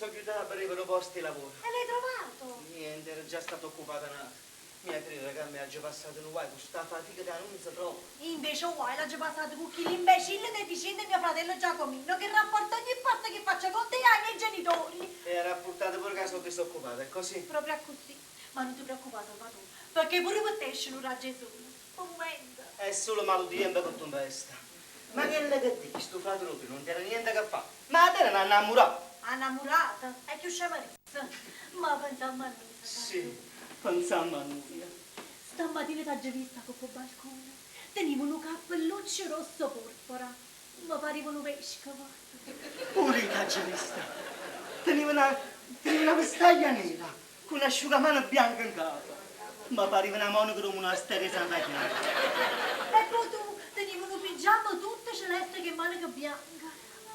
So' ghiuta a vedè pe nu posto 'e lavoro. E l'hai trovato? Niente, era già stata occupata n'ata. M'he 'a credere ca me aggio passato nu guaio cu sta fatica ca nun se trova. Invece 'o guaio l'aggio passato cu chill'imbecille deficiente 'e mio fratello Giacomino che rapporta ogni passo che faccio con te ai miei genitori. E ha rappurtato pure ca so' disoccupata, è così? Proprio accussì. Ma nun te preoccupà, Salvatò, pecché pure pe te esce nu raggio 'e sole. P' 'o mumento. È sulo malutiempo che tempesta. Ma chello che dico, stu frate d' 'o tujo nun tene niente a che fà. Ma 'a tene n'annammurata. 'a 'nnammurata? E cchiù scema r'essa. Ma pensammo a nuje, Salvatò. Sì, pensammo a nuje. Stammatina t'aggio vista 'a copp' 'o balcone. Tenive nu cappelluccio rosso porpora. Me parive nu vescovo. Pure io t'aggio vista. Tenive na, tenive na vestaglia nera cu n'asciugamano bianco 'ncapo. Me parive na monaca d' 'o munastero 'e Santa Chiara. E po' tu tenive nu pigiama tutto celeste cu 'e maneche bianche.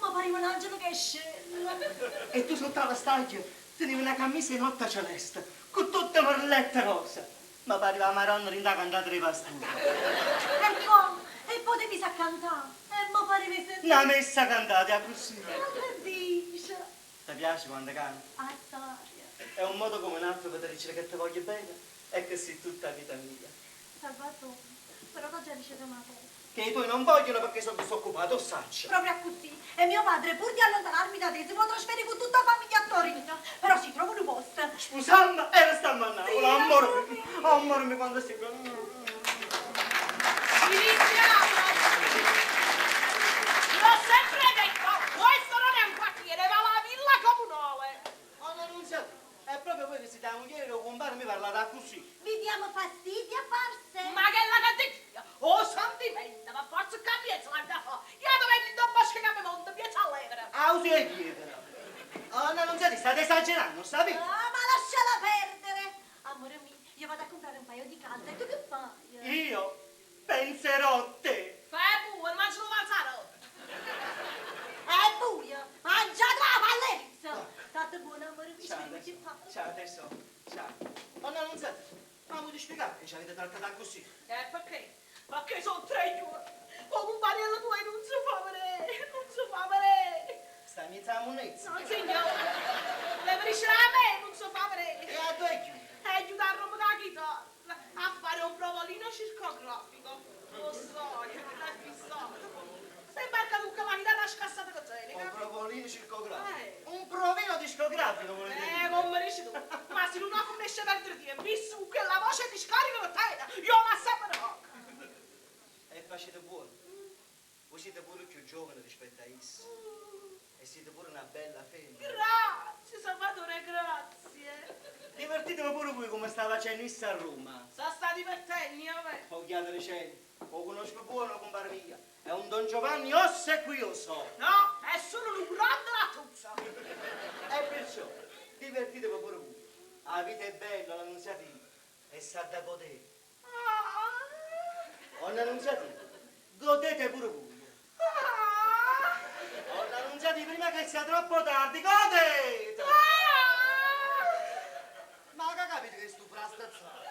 Me parive n'angelo cu 'e scelle. E tu sotto 'a vestaglia tenive na cammisa 'e notte celeste cu tutte merlette rosa. Me pareva 'a Maronna dint' 'a cantata d' 'e pasture. E po', e po' t'hê miso a cantà e me pareva 'e sentì. Na messa cantata, è accussì. Ma che dice? Te piace quando canto? Assaje. È un modo come n'altro pe' te dicere che te voglio bene e che si' tutta 'a vita mia. Salvatò, però t'aggia dicere na cosa. Che i tuoi non vogliono perché so' disoccupato, 'o ssaccio. Proprio accussì. E mio padre, pur di allontanarmi da te, si vo' trasferì cu tutta 'a famiglia a Torino. Però si trovo nu posto. Spusammo e restammo a Napule. Sì, Ammore amore mio, ammore mio quanto si' bello. Iniziamo! L'ho sempre detto, questo non è un quartiere, ma la villa comunale. Onna Nunziata, è proprio voi che siete 'a mugliera d' 'o cumpare mi parlate accussì? Vi diamo fastidio forse? Ma chella che dico io, 'o sentimento, ma forse ccà mmiezzo l'avite 'a fa'. Jatevenne dint' 'o bosco 'e Capemonte, mmiezzo a ll'evera. Auto 'e piedra. Onna Nunziata, state esagerando, 'o ssapite? Ah, ma lasciala perdere! Amore mio, io vado a comprare un paio di calze e tu che fai? Io penserò a te. Fai buono, mangia nu panzarotto. È buio! Mangiate 'a palla 'e riso! Statte buono, amore mio, ci Ciao vediamo tesoro, cchiù tardi. ciao tesoro, ciao. Onna Nunziata, ma m'avite spiegà pecché ci avete trattato accussì? E pecché? Pecché so' tre juorne ca 'o cumpariello tuoio nun se fa vedé, nun se fa vedé. Sta mmiez' 'a munnezza? Nonsignore, vulevo dicere 'a me nun se fa vedé. E addò è ghiuto? È ghiuto a Roma cu 'a chitarra a fare un provolino circografico. O ssaje, chill'è fissato. S'è imbarcato cu chella chitarra scassata ca tene. Un provolino circografico? Eh. Un provino discografico volete Eh, dire? comme dici tu. Ma si nun 'a fernesce 'e perdere tiempo, isso cu chella voce 'e discarica ca tene, io 'o lasso a me ne vaco. E facite buono. Voi siete pure cchiù giovane rispetto a isso. E siete pure na bella femmina. Grazie, Salvatore, grazie. Divertitevi pure voi come sta facenno isso a Roma. Se sta divertenno, vabbè. O ghiate dicenno, 'o cunosco buono 'o cumpare mio. È un Don Giovanni ossequioso. No, è solo nu grande rattuso. E perciò, divertitevi pure voi. 'A vita è bella, 'onna Nunziatina, e s'ha da godè. Ah. 'Onna Nunziatina, godete pure vui. Ah. 'Onna Nunziatina, prima che sia troppo tardi, godete! Ah. Ma che capite che stu frastazzato?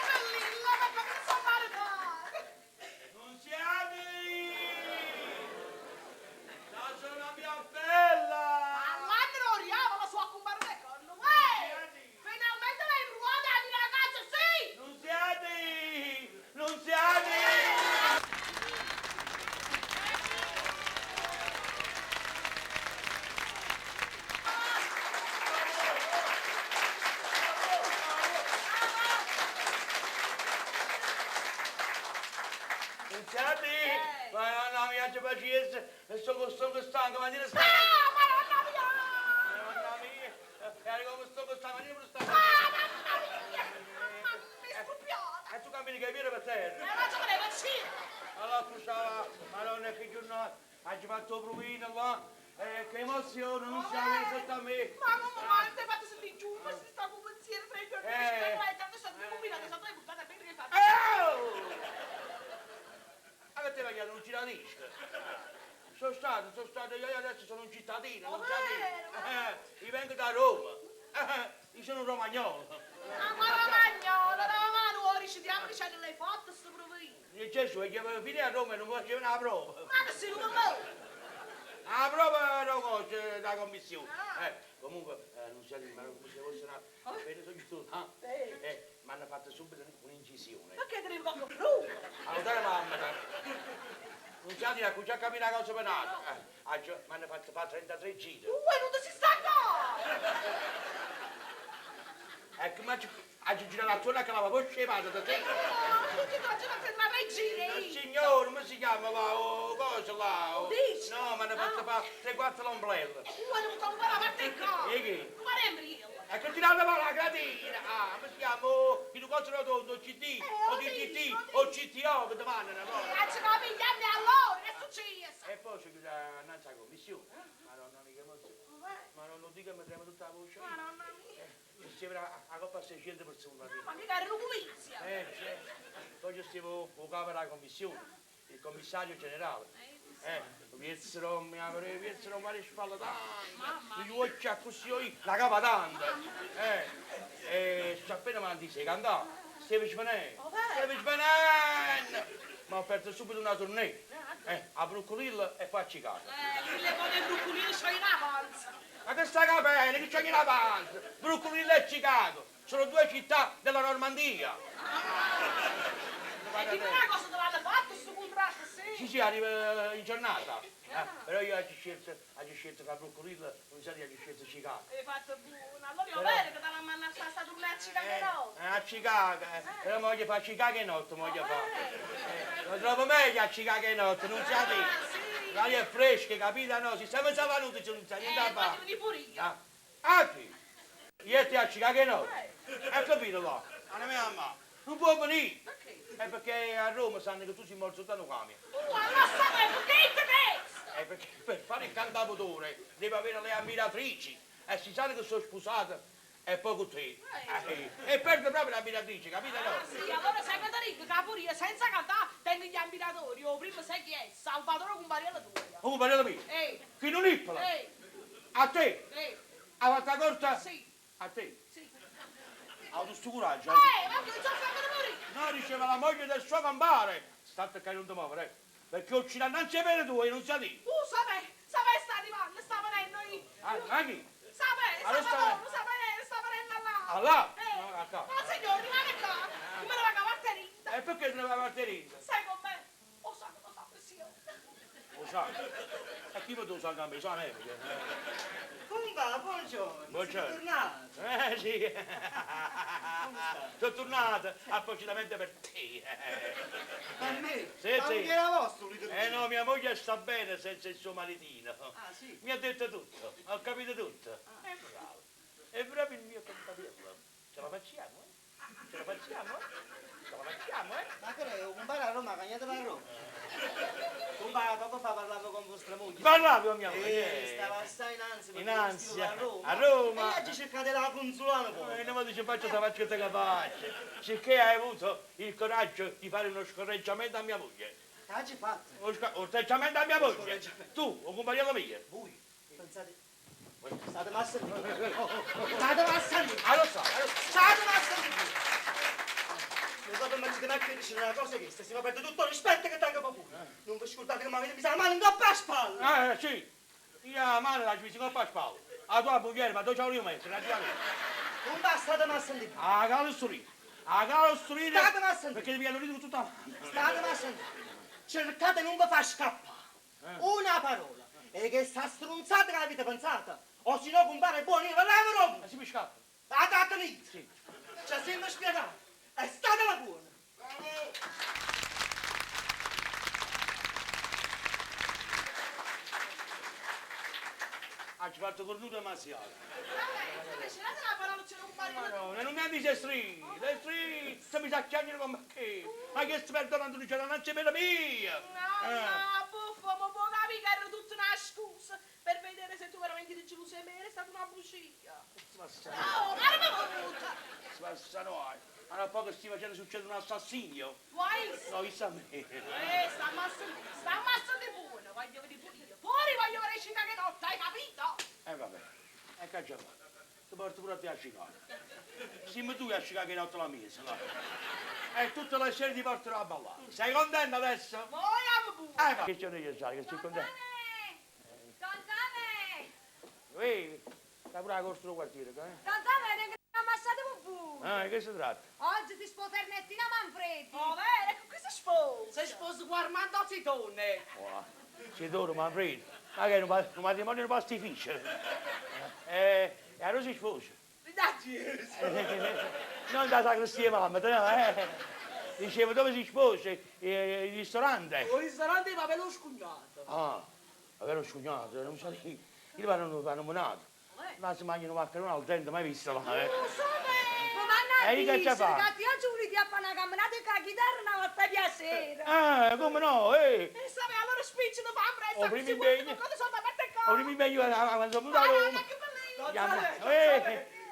Bellilla, ma come so maritata? Nunziati! La zona mia bella! Parlando d' 'o diavolo, so' accumpare 'e corna. Uè! Finalmente l'hai trovata 'a mia casa, sì! Nunziati! Nunziati! Nunziati! Eh. Madonna mia, aggia pacienza, sto sto stanco, ma stanco. Ah, Madonna mia! Madonna mia, e come sto stanco, ma pure stanco. Ah, mamma mia! Mamma mia, mi è scoppiata! E tu cammini che piede per terra. E ma ci voleva il cielo! Allora tu stava, Madonna che giornata, hai fatto provino qua, eh, che emozione, non si sotto a me. Ma come mai ti hai fatto sentire giù? Ma si sta con pensiero tre giorni, Eh. ma tanto sta combinato, sta buttata bene che fa. Oh! Ma che te vai a un giradisco? Sono stato, sono stato, io adesso sono un cittadino, Oh, un cittadino. vero? Eh, io vengo da Roma, eh, io sono un romagnolo. Ah, ma romagnolo, romano, Esce, diavolo, c'è l'hai fatto sto provino. Gesù, è che fino a Roma non facevano la prova. Ma che sei un me? La prova era cosa da commissione. Ah. Comunque, non si ma come se fosse una... Appena sono chiuso là, mi hanno fatto subito un'incisione. Perché te ne poco prova? Allora mamma, non si ha già capito la cosa penale. Mi hanno fatto fare 33 giri. Tu non ti si stanca! Ecco, ma ha girato la tua che la voce vado da te. No, tutti tu oggi non la regina! Signore, come si chiama là? Oh, cosa là? Oh. Dici? No, mi hanno fatto fare 3-4 ombrello. Tu hai dovuto ancora la parte in qua! E che? Come embriello! E continuate a fare la gradina! Ah, come si chiama? Oh, il cosa rotondo, CD, o lo DTT, dici, lo o CTO, che ti mandano, no? Ma ci capi gli anni allora, che è successo? E poi c'è chiusa innanzi alla commissione. Madonna mia, che emozione. Madonna, non dica che mi trema tutta la voce. Madonna mia! Ci sembra a coppa 600 persone. Ma mica era una pulizia! Certo. Poi c'è stavo il capo della commissione, il commissario generale. Piezzo, mi avrei piezzo, ma le spalle tante, gli occhi a così, la capa tanta. E appena mi hanno detto che andava, stavo svenendo, stavo svenendo. Ma ho aperto subito una tournée, a Broccolillo e poi a Chicago. Le cose broccolino c'hai in avanza! Ma che sta capendo? Che c'è in avanza? Broccolillo e Chicago sono due città della Normandia. E dimmi una cosa, te l'hanno fatto sto contratto, sì? Sì, sì, arriva in giornata. Però io ho scelto tra Broccolillo, non so, ho scelto Chicago. Hai fatto buono, allora io vero che te l'hanno mandata sta tournée a Chicago no? A Chicago, però voglio fare Chicago e notte, voglio fare. Lo trovo meglio a Chicago e notte, non si sì. L'aria è fresca, capito? No, se siamo venuti non c'è niente da fare. Voglio venire pure io. Ah, chi? Io ti a Chicago e notte. Hai capito là? La mia mamma, non può venire. Perché? È perché a Roma sanno che tu sei morto sotto un camion. Tu allora sapevo che te testa! È perché per fare il cantautore deve avere le ammiratrici. E si sa che sono sposato e poi con te. E perde proprio l'ammiratrice, capito? Ah No? sì, allora sai che ti dico, che pure io senza cantare tengo gli ammiratori. Io prima sai chi è? Salvatore Cumpariello tuo. Oh, parla mio. Ehi, Chi non ippola? ehi, A te? ehi, A fatta corta? sì, A te? sì. Ha avuto sto coraggio. Ehi, ma che non so fare morire! No, diceva la moglie del suo compare. State che non ti muovere, eh. Perché ho ucciso innanzi a bene tu e non sa di. Tu sapè, sapè sta arrivando, sta venendo io. Ah, ma chi? Sapè, Allora sta Salvatore, sapè, sta venendo là. Ah, là? Eh, No, a qua. ma signore, rimane qua. Io me ne vado a Marterita. E perché te ne vai a Marterita? Sai com'è? Lo sa che lo sa pressione. Lo sai. E chi lo sa anche a me? Sa a me. Compa, buongiorno. Buongiorno. Siete tornato. Sì. Sono tornato appositamente per te. Per me? Sì, Ma sì. che era vostro lui Eh no, mia moglie sta bene senza il suo maritino. Ah, sì? Mi ha detto tutto, ho capito tutto. È bravo. È proprio il mio compariello. Ce la facciamo, eh? Ce la facciamo, eh? Ce la facciamo, eh? Ma che è? Compare a Roma, cagnate a Roma. Compare, poco fa parlavo con vostra moglie. Parlavo con mia moglie. Stava assai in ansia perché In ansia. a Roma. A Roma. E oggi cercate la consulana poi. Non mi dice faccia sta faccia che te capace. Sicché hai avuto il coraggio di fare uno scorreggiamento a mia moglie. Che oggi fatto? Uno scorreggiamento a mia moglie. Scorreggiamento. Tu, o compariello mio. Voi? Pensate... State a sentire. State a sentire. Ah, lo so, lo so. State a sentire. Non so per mettete mai che dice una cosa che si va perdere tutto il rispetto che tengo per voi. Non vi scordate che mi avete messo la mano in coppa a spalla. Sì. Io la mano la ci messo in coppa a spalla. La tua moglie, ma dove c'ho io metto? Non basta a sentire. A calo strino. A calo strino. State a sentire. Perché ti piano con tutta la mano. State a sentire. Cercate non vi fa scappare. Una parola. E che sta stronzata che avete pensata. O se no compare buono, io ve la Ma si mi scappa. La data lì. Sì. Ci siamo spiegati. È stata la buona. Ha fatto cornuto e massiato. Vabbè, c'è la parola, c'è un marito. Madonna, non mi dice stri, le stri, se mi sa chiamare come che. Ma che si perdonando non c'è non c'è per mia. No, no, buffo, ma può capire che era tutta una scusa per vedere se tu veramente ti geloso di me, era stata una bugia. No, ma era brutta. Svassano, ma poco si facendo succedere un assassinio. Vuoi? No, chissà a me. Sta massa, sta massa di buono, voglio vedere pure io. Fuori voglio vedere Chicago notte, hai capito? Vabbè, e che già fa? Ti porto pure a te a Chicago. Siamo tu a Chicago 'e notte la mia, là. E tutte le sere ti porterò a ballare. Sei contento adesso? Mo andiamo pure. Va. Che c'è necessario, che sei contento? Don Same! Ehi, sta pure la corsa del quartiere, eh? Don Same, tengo una massata per voi! Ah, di che si tratta? Oggi si sposa Ernestina Manfredi! Oh, vero? Con chi si sposa? Si sposa con Armando Zitone. Oh, Zitone, Manfredi. Ma che è un matrimonio un pastificio? E allora si sposa? Non da sacrestia mamma, no, eh? Dicevo, dove si sposa? Il ristorante. Il ristorante va per lo scugnato. Ah, va per lo scugnato, non so chi. Io vanno nominato. Ma si mangiano maccherone al dente, mai visto là, eh? Lo so, ma E io che c'è fa? Ragazzi, oggi volete a fare una camminata con la chitarra una volta piacere. Ah, come no, eh? E sai, allora spingi, non fa presto. O primo impegno. Cosa sono da parte qua? O primo impegno, quando sono venuto a Roma. Che bellino. Andiamo.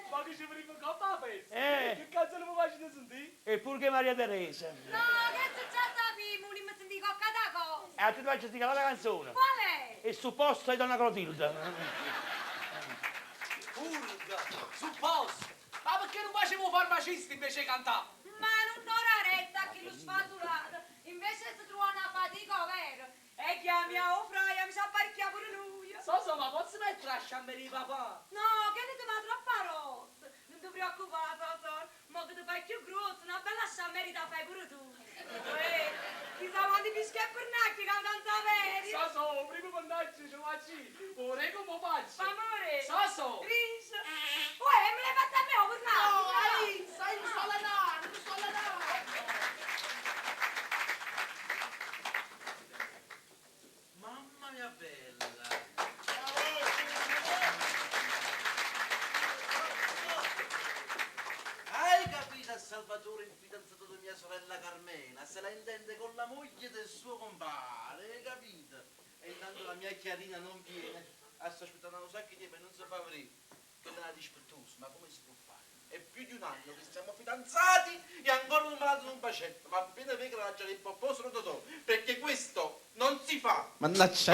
Ma che ci prima coppa festa? Eh. Che cazzo non mi faccio sentire? E pure che Maria Teresa. No, che c'è già sappiamo, non mi senti coccata cosa. E a te ti faccio sentire la canzone. Qual è? Il supposto di Donna Clotilde. Purga, supposto. Ma perché non facevo farmacista invece di cantare? Ma non ora retta a chi lo sfaturato. Invece si trova una fatica vera. E chiami a Ofraia, mi sa apparecchia pure lui. So so, ma posso mettere la sciamberia papà? No, che ne ti va troppo rossa. Non ti preoccupare, Sosor. Mo che ti fai più grosso, una bella sciamberia la fai pure tu. Uè, chissà quanti fischi e pernacchi che non saperi. So so, primo vantaggio ce faccio. Vorrei come faccio. Amore. So so. Riso. Uè, me l'hai fatta a me, o pernacchi? No, Aizza, io mi sto allenando, mi sto allenando. Mamma mia bella! Hai capito a Salvatore, il fidanzato di mia sorella Carmela? Se la intende con la moglie del suo compare, hai capito? E intanto la mia Chiarina non viene. Sto aspettando un sacco di tempo e non si fa aprire. Che è una dispettosa, ma come si può fare? È più di un anno che siamo fidanzati e ancora non me l'ha dato un bacetto. Ma appena vedo la già il popò sono Totò, perché questo non si fa. Mannaggia.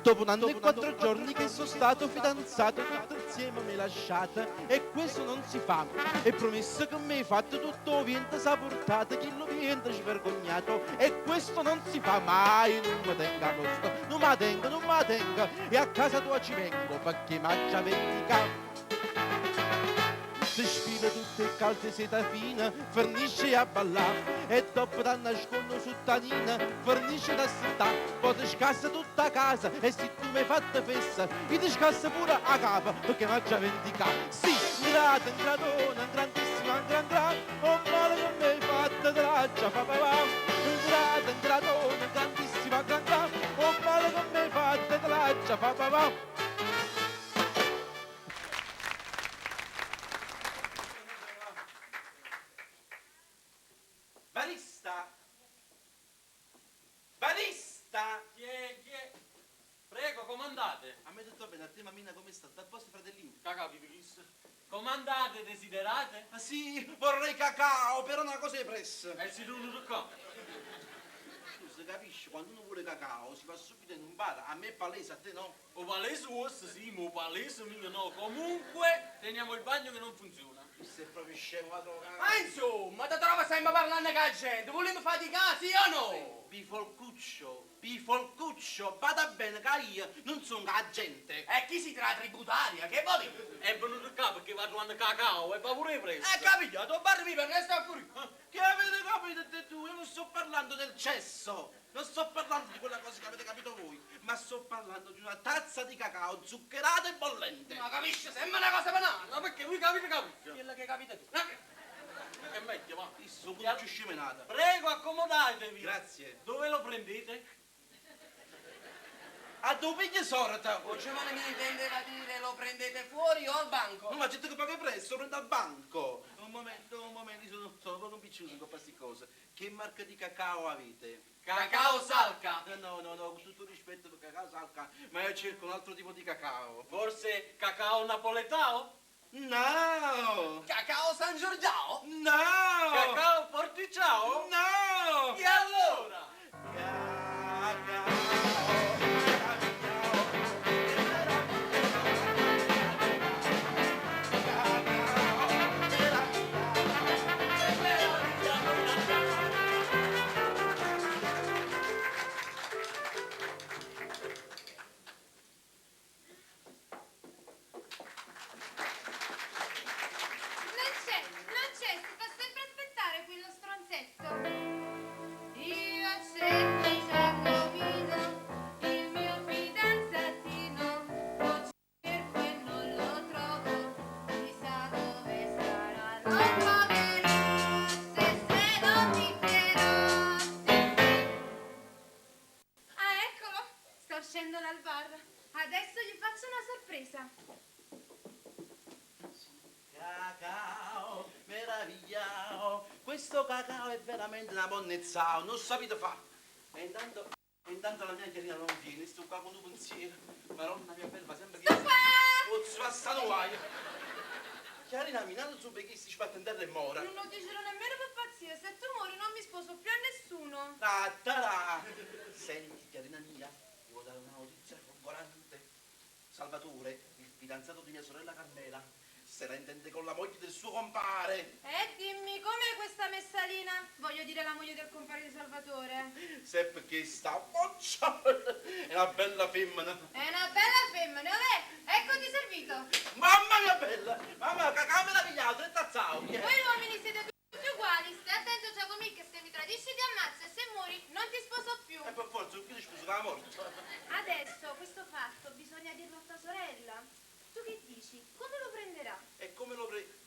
Dopo un anno e 4 giorni che sono stato fidanzato, tutto insieme mi lasciate e questo non si fa. E promesso che mi hai fatto tutto vento s'ha portato, chi lo viento svergognato e questo non si fa mai, non mi tengo a posto, non mi tengo, non mi tengo e a casa tua ci vengo perché mangia vendica. Si sfila tutte le calze seta fina, fornisce a ballare e dopo ti nascondo sottanina, fornisce da stare, poi ti scassa tutta casa e se tu mi hai fatto fessa, io ti scassa pure a capo perché mangia vendica. Sì, grata, gratona, grandissima, gran gran, oh male che mi hai fatto traccia, fa pa pa. Grata, gratona, grandissima, gran gran, oh male che mi hai fatto traccia, fa pa pa. Barista! Barista! Chi è? Chi è? Prego, comandate. A me tutto bene, a te mammina come sta? Tutto a posto, fratellino? Cacao, Comandate, desiderate? Ah sì, vorrei cacao, però una cosa è pressa. E si tu qua. Scusa, capisci? Quando uno vuole cacao si va subito in un bar. A me è palese, a te no. O palese osso, sì, ma o palese mio no. Comunque, teniamo il bagno che non funziona. Questo è proprio scemo, la droga. Ma insomma, ti trovo sempre parlando con la gente. Vogliamo faticare, sì o no? Bifolcuccio, bifolcuccio, bada bene che io non sono la gente. E chi si tratta tributaria? Che vuoi? È venuto qua perché va trovando cacao e va pure presto. Capito, tu bar mi per resta fuori. Che avete capito te tu? Io non sto parlando del cesso, non sto parlando di quella cosa che avete capito voi, ma sto parlando di una tazza di cacao zuccherata e bollente. Ma capisci, sembra una cosa banale. Ma perché voi capite, capite? Quello che capite tu. È meglio, va. Io sono pure più scemenata. Prego, accomodatevi. Grazie. Dove lo prendete? A dove pigli sorta? O giovane mi intendeva dire lo prendete fuori o al banco? No, ma gente che paga presto, prende al banco. Un momento, io sono proprio piccioso con queste cose. Che marca di cacao avete? Cacao Salca. No, no, no, con tutto rispetto per cacao Salca, ma io cerco un altro tipo di cacao. Forse cacao napoletano? No! Cacao San Giorgiao? No! Cacao Porticiao? No! E allora? Cacao. dal bar. Adesso gli faccio una sorpresa. Cacao, meravigliao, questo cacao è veramente una monnezzao, non sapete fa. E intanto, intanto la mia chiarina non viene, sto qua con un pensiero. Madonna mia bella, sembra che... Pozzo passare guaio. Chiarina, mi nato su perché si sbatte in terra e mora. Non lo dicerò nemmeno per pazzia. Se tu muori non mi sposo più a nessuno. Ta ta Senti, chiarina mia, devo dare una notizia folgorante. Salvatore, il fidanzato di mia sorella Carmela, se la intende con la moglie del suo compare. E dimmi, com'è questa messalina? Voglio dire la moglie del compare di Salvatore. Se perché sta boccia è una bella femmina. È una bella femmina, ovè? Eccoti servito. Mamma mia bella! Mamma, cacao meravigliato, e tazzao. Voi uomini siete tutti uguali. Stai attento, Giacomì, che se mi tradisci ti ammazzo e se muori non ti sposo più. E per forza, qui ti sposo con la morte. Adesso questo fatto bisogna dirlo a tua sorella. Tu che dici? Come lo prenderà? E come lo pre...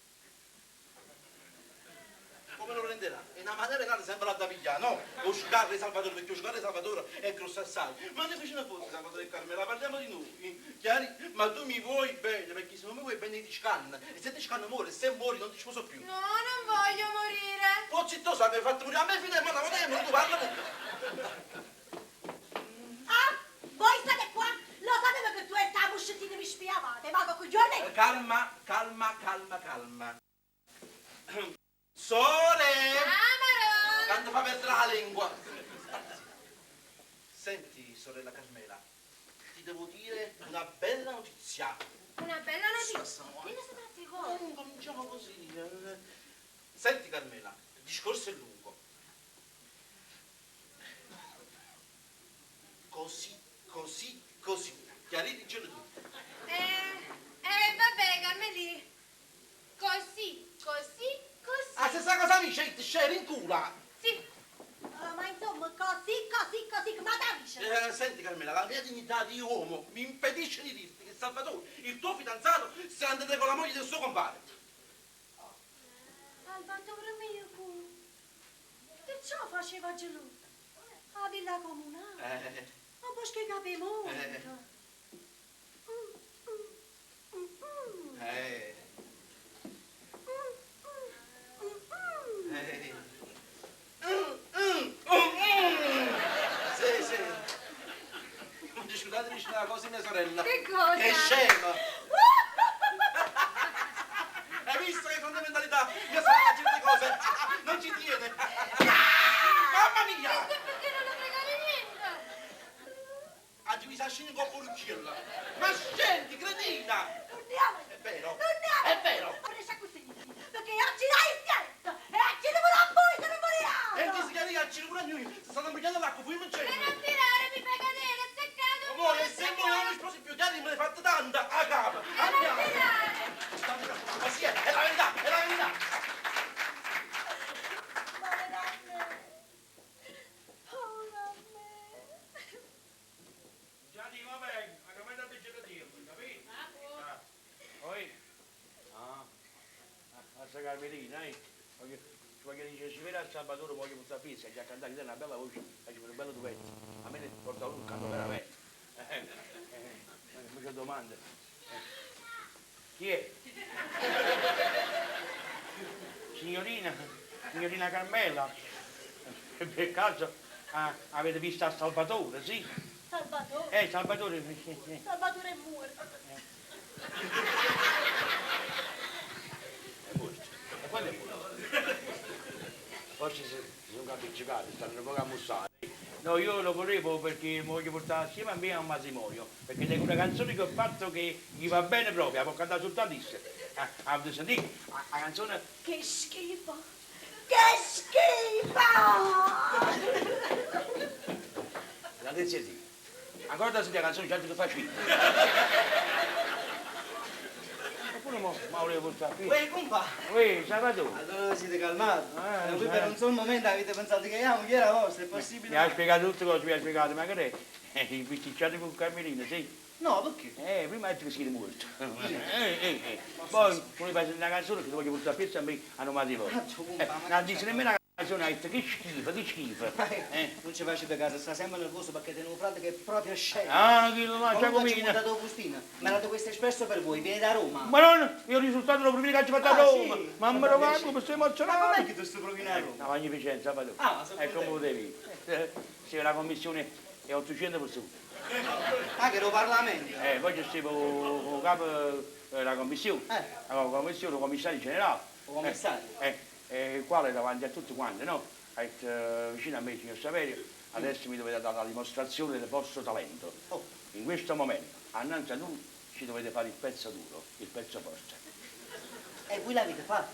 Come lo prenderà? In una maniera in un'altra sempre la da pigliare, no? Lo sgarro di Salvatore, perché lo sgarro di Salvatore è grosso assai. Ma noi vicino fosse Salvatore e Carmela, parliamo di noi, chiari? Ma tu mi vuoi bene, perché se non mi vuoi bene ti scanna. E se ti scanna muore, se muori non ti sposo più. No, non voglio morire. Oh, zitto, sai, mi hai fatto morire a me fino a ma te, tu parla pure. Ah, voi state qua? Lo sapevo che tu e sta muscettina mi spiavate, ma con coglione! Calma, calma, calma, calma. Sole! Amaro! Tanto fa perdere la lingua. Senti, sorella Carmela, ti devo dire una bella notizia. Una bella notizia. Che cosa tratti con? Non cominciamo così. Senti, Carmela, il discorso è lungo. Così, così, così. Chiariti, dicelo tu. Vabbè, Carmelì. Così, così, così. Ah, stessa cosa mi dice, sceri in culo. Sì. Oh, ma insomma, così, così, così, come la dice? Senti Carmela, la mia dignità di uomo mi impedisce di dirti che Salvatore, il tuo fidanzato, si è andato con la moglie del suo compare. Salvatore mio, che ciò faceva geloso? A villa comunale, a Bosche Capemonte. Sì, sì. Scusate, dice una cosa mia sorella. Che cosa? Che scema! Hai visto che fondamentalità? Mia sorella certe cose non ci tiene. Mamma mia! Questo è perché non lo fregavi niente. Ha diviso a scendere con porcella. Ma scendi, cretina! Torniamo! È vero! Torniamo! È vero! Riesci così, perché oggi dai schietto e oggi devo la voi se non vogliamo! E ti si chiama ci pure a noi, si stanno imbrigliando l'acqua, poi non c'è. Per non tirare mi fai cadere, se cado... Voi, e se voi non risposi più, chiari me ne fate tanta, a capo! Per non tirare! Ma sì, è la verità, è la verità! Povera a me! Povera a me! Già dico, vabbè, ma come da tempo, capito? Ah, poi? Ah, ah, Carmelina, eh? Voglio, voglio dire, si vede a Salvatore, voglio portare a pizza, già cantare, che una bella voce, faccio un bello duetto. A me ne porta un canto veramente. Mi c'ho domande. Chi è? Signorina, signorina Carmela, per caso avete visto a Salvatore, sì? Salvatore? Salvatore. Salvatore è morto. È morto. E quando è morto? Forse si sono appiccicati, stanno poco a mussare. No, io lo volevo perché mi voglio portare assieme a me a un matrimonio, perché c'è una canzone che ho fatto che gli va bene proprio, la può cantare soltanto essa. Avete sentito? La canzone... Che schifo! Che schifo! Andate sentire. Ancora da sentire la canzone, certo che fa schifo. Oppure mo, ma volevo portare qui. Uè, compà! Uè, Salvatore. Allora siete calmati. Voi per un solo momento avete pensato che io chi era vostro, è possibile? Mi ha spiegato tutte cose, mi ha spiegato, ma che è? I bisticciati con Carmelina, sì? No, perché? Prima è che si è morto. Poi voleva fare una canzone che voglio portare a pezzo a me a non matrimonio. Non dice nemmeno la Canzone ha detto che schifo, che schifo. Non ci facete caso, sta sempre nervoso perché tiene un frate che è proprio scemo. Ah, quello là, Comunque ci ho Giacomino. montato Augustina, mi ha dato questo espresso per voi, viene da Roma. Ma non, io il risultato lo primo che ci fatto a Ah, Roma. sì? Mamma Ma mia, come sei Ma emozionato. com'è che tu stai provino a Roma? La magnificenza, va tu. Ah, sono E come contento. potevi? Sì, la commissione è 800 persone. Ah, che ero Parlamento. Poi c'è stato il capo della commissione. La commissione, il commissario generale. Il commissario? Il quale davanti a tutti quanti, no? Ha detto, vicino a me, signor Saverio, adesso mi dovete dare la dimostrazione del vostro talento. Oh. In questo momento, annanzi a noi, ci dovete fare il pezzo duro, il pezzo forte. E voi l'avete fatto?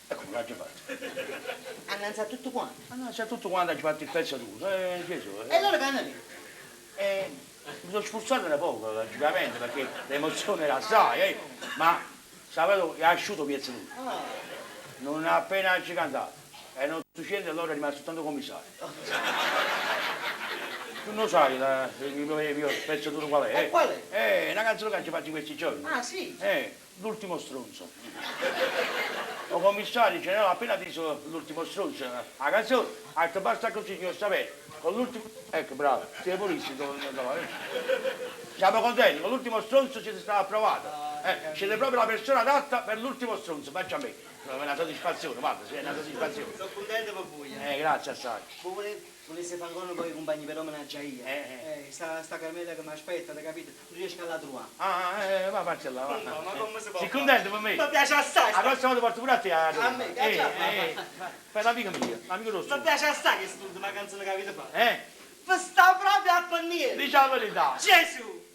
E come l'avete fatto? Annanzi a tutto quanto? Annanzi a tutto quanto ha fatto il pezzo duro, Gesù. E allora che hanno detto? Mi sono sforzato da poco, logicamente, perché l'emozione era assai, ma sapevo che è asciutto pezzo duro. Ah. Non appena ci cantato, erano 800 e allora è rimasto soltanto commissario. Tu non sai il mio pezzo duro qual è? E qual è? Una canzone che ci faccio in questi giorni. Ah, sì? L'ultimo stronzo. Il commissario generale appena diso l'ultimo stronzo, la canzone, ha detto basta così, signor Saverio, con l'ultimo... Ecco, bravo, siete puliti, Siamo contenti, con l'ultimo stronzo siete stati approvati. Siete proprio la persona adatta per l'ultimo stronzo, faccia a me. È una soddisfazione, guarda, sì, è una soddisfazione. Sono contento per voi. Grazie assai. Voi voleste fare ancora un po' i compagni per omenaggia io. Sta Carmela che mi aspetta, hai capito? Non riesco a la trovare. Ah, va, faccia là, va. No, ma come si può Sei fare? contento per me? Mi piace assai. La prossima volta porto pure a te. A me, piace a me. Fai l'amico mio, l'amico rosso. Mi piace assai che quest'ultima canzone che avete fatto. Eh? Vi sta proprio a paniere. Diciamo la verità. Gesù,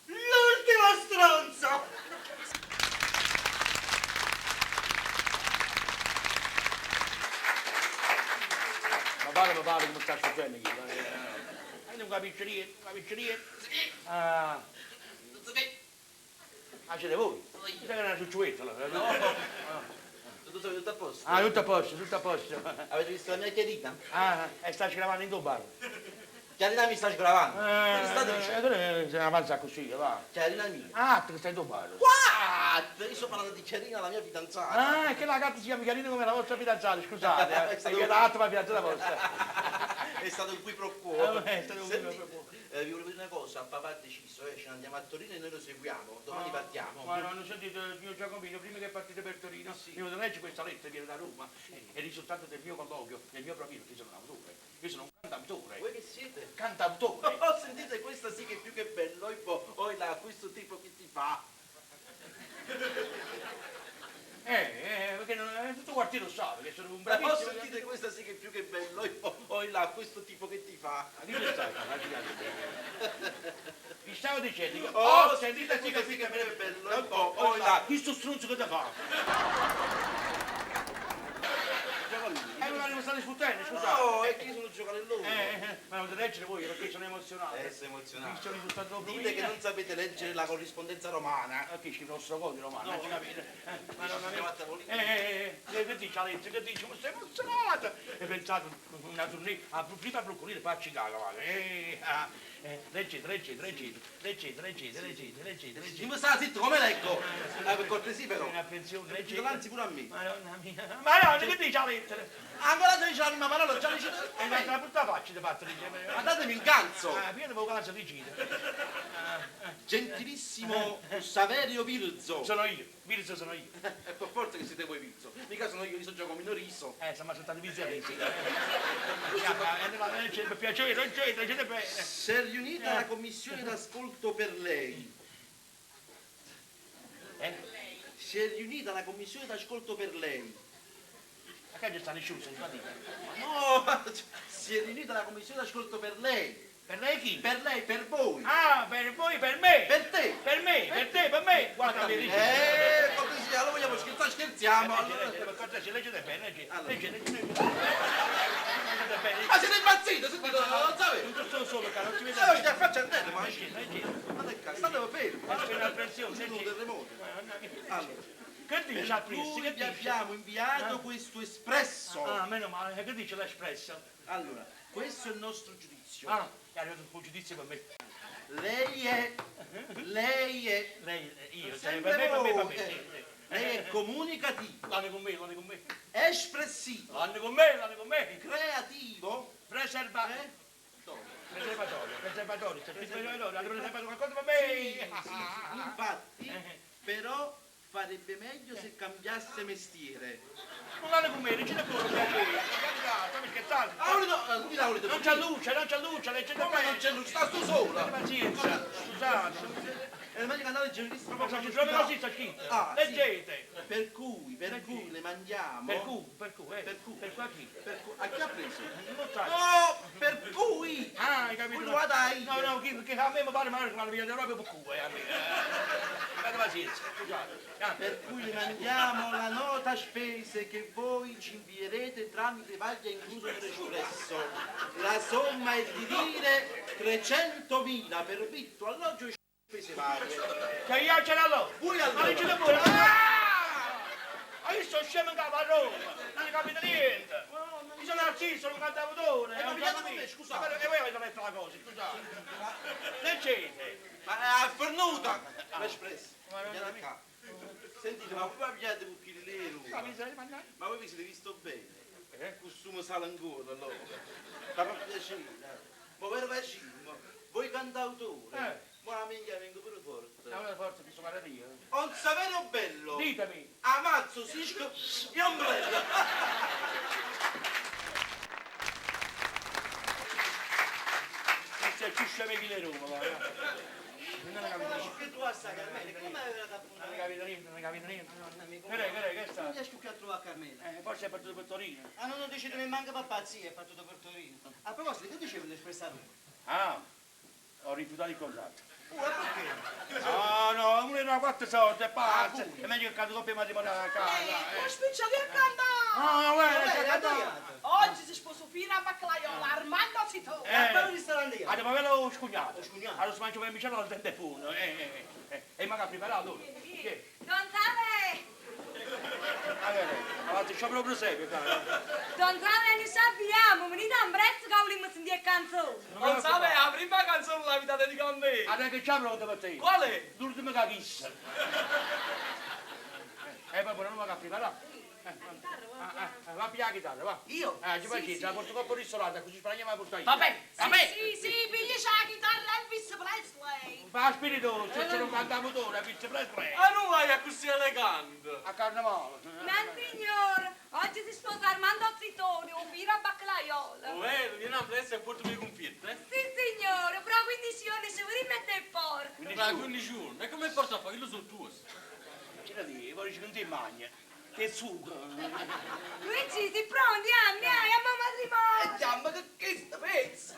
l'ultimo stronzo. Ma pare, ma pare come sta succedendo qui. Non capisco niente, non capisco niente. Ah. Ah, siete voi? Mi sa che era una ciucciuetta, allora. No. Tutto, tutto a posto? Ah, tutto a posto, tutto a posto. Avete visto la mia chiarina? Ah, e sta sgravando in tuo bar. Chiarina mi sta sgravando. Cosa state dicendo? Tu se ne avanza così, va. Chiarina mia. Ah, tu stai in tuo bar. What? Io sto parlando di Chiarina, la mia fidanzata. Ah, è che la gatta si chiama Chiarina come la vostra fidanzata, scusate. È È stato che la gatta ma fidanzata vostra. È stato un qui pro quo. È stato un qui pro Sentite, quo. vi volevo dire una cosa, papà ha deciso, ce ne andiamo a Torino e noi lo seguiamo, domani Ah, partiamo. Ma non sentite, signor Giacomino, prima che partite per Torino, mi devo leggere questa lettera che viene da Roma, è il risultato del mio colloquio, del mio provino, che sono un autore. Io sono un cantautore. Voi che siete? Cantautore. Oh, sentite, questa sì che è più che bello, e poi, oh là, questo tipo che ti fa. Perché non, tutto il quartiere lo sa, perché sono un Oh, bravissimo. sentite, questa sì che è più che bello, e poi, oh là, questo tipo che ti fa. Ma che stai? Vi stavo dicendo, dico, Oh, oh, sentite, sì che sì che è bello, e poi, oh là. Questo stronzo che ti fa? Ma mi state sfuttendo, scusate. No, è che io sono giocarellone. Ma non dovete leggere voi perché sono emozionato. Sei emozionato. Visto il risultato dopo Dite che non sapete leggere la corrispondenza romana. Ma che c'è il nostro codice romano? No, non ci capite. Ma non Ci siamo a tavolino. Che dice Alessio? Che dice? Ma sei emozionato! E pensate, una tournée, prima a Broccolino e poi a Chicago, va. Leggete, leggete, leggete, leggete, leggete, leggete, leggete, leggete. Mi sta zitto, come leggo? Per cortesia però. Attenzione, leggete. Davanti pure a me. Madonna mia. Madonna, che dice la lettera? Ancora se dice la prima parola, già dice... E ma te la brutta faccia ti fatto, dice. Ma datemi il ganzo! Ah, prima devo ganzo di giro. Gentilissimo Saverio Virzo. Sono io, Virzo sono io. È per forza che siete voi Virzo. Mica sono io, io sono Giacomino Riso. Insomma, sono stato Virzo e Rizzo. Per piacere, non c'entra, c'è bene. Si è riunita la commissione d'ascolto per lei. Eh? Si è riunita la commissione d'ascolto per lei. Ma che c'è sta nessuno, si fa dire. No, si è riunita la commissione d'ascolto per lei. Per lei chi? Per lei, per voi. Ah, per voi, per me. Per te. Per me, per te, per me. Guarda, mi dice. Cortesia, allora vogliamo scherzare, scherziamo. Legge, legge, per cortesia, leggete bene, legge, Allora. legge, legge, legge. Leggete bene. Ma siete impazzito, sentite, non sapete. Non sono solo, caro, non si vede. No, ci faccia andare, ma Legge, legge. Ma che cazzo, state fermi. È una pressione, Sono un legge. terremoto. Allora, Che dice per a Prissi? cui Che vi dice? abbiamo inviato questo espresso. Ah, meno male, che dice l'espresso? Allora, questo è il nostro giudizio. Ah, è arrivato un giudizio per me. Lei è, lei è, Lei, io, Sempre per me, per me, per me, voi. sì, sì. Lei è comunicativo. L'hanno con me, l'hanno con me. Espressivo. L'hanno con me, l'hanno con me. Creativo. Preserva... Eh? Preservatorio, preservatorio, c'è preservatorio, hanno preservato qualcosa per me. Sì, sì, sì. Infatti, però farebbe meglio se cambiasse mestiere. Non l'hanno con me, non ce ne pure, piacere. Stai scherzando? Aurito, Non c'è luce, non c'è luce, leggete Come non c'è luce? Sta su sola! Pazienza, scusate. È meglio che andare al generalista Ma c'è proprio così sta scritto. Ah, sì. Leggete. Per cui, per cui le mandiamo. Per cui, per cui, eh. Per cui. Per cui a chi? Per cui, a chi ha preso? Non sai. No, per cui! Ah, hai capito? Quello va dai! No, no, chi, che a me mi pare male che mi hanno pigliato proprio per culo, a me. Abbiate pazienza, scusate. Ah. Per cui le mandiamo la nota spese che voi ci invierete tramite vaglia incluso nell'espresso. La somma è di dire 300.000 per vitto, alloggio e spese varie. Che io ce l'ho! Voi allora. Ma leggete pure! Ah! Ma io sono scemo in capo a Roma, non ne capite niente! Io sono artista, sono un cantautore! Eh, ma non pigliate capite. con me, scusate. Ma E voi avete letto la cosa, scusate! Leggete! Ma è fornuta! L'espresso. Ma non Pigliate qua. Sentite, ma voi abbiate un chilero? Ma mi sarei mangiato? Ma voi vi siete visto bene? Eh? Costume sale ancora allora. Ma per piacere. Ma per facciamo, voi cantautore, Eh. ma la minchia vengo pure forte. Ma forza, mi sono io. Un Saverio bello! Ditemi! Amazzo, sisco e ombrello! Questo è più scemo che Roma, guarda. Non ne capito niente. Che tu a Carmela? Come aveva dato Non ne capito niente, non ne capito niente. amico. Che è, che è, che sta? Non riesco più a trovare Carmela. Forse è partito per Torino. Ah, no, non dice neanche papà, zia, è partito per Torino. A proposito, che dicevo l'Espresso a Roma? Ah, ho rifiutato il contratto. Oh, e perché? No, no, uno era quattro soldi, è pazzo. È meglio che cado coppia matrimoniale a casa. Ma spicciati a cantare! No, no, guarda, Vabbè, c'è cantato. andato. Oggi si sposa fino a Baclaiola, Armando Zitone. Eh. A quale ristorante io? Ah, ma quello scugnato. Ho scugnato. Allora si mangia per micella al dente funo. E magari preparato. Che? Don Save! Allora, avanti, c'è proprio sempre, qua. Don Save, noi sappiamo, venite a prezzo che vogliamo sentire canzone. Non sa la prima canzone la vita dedica a me. Adesso che c'è pronto per te. Qual è? L'ultima cachissa. Proprio non mi ha preparato. Va a pigliare la chitarra, va. Io? Ci faccio, la porto coppa ristorante, così spagniamo la porto io. Va bene, va bene. Sì, sì, pigli la chitarra Elvis Presley. Va spirito, se c'è un cantautore, Elvis Presley. Ma non vai così elegante. A carnevale. Non signor, oggi si sposa Armando Zitone, un vino a Baclaiola. Oh, vieni a presto e portami i confetti, eh? Sì signore, però 15 giorni ci vuole mettere in porta. Tra 15 giorni. E come porta a fare? Io lo so tuo. C'è da dire, voglio che non ti magna. Che sugo. Luigi, si pronti? Andiamo, andiamo a matrimonio. Andiamo, che che sta pezzo?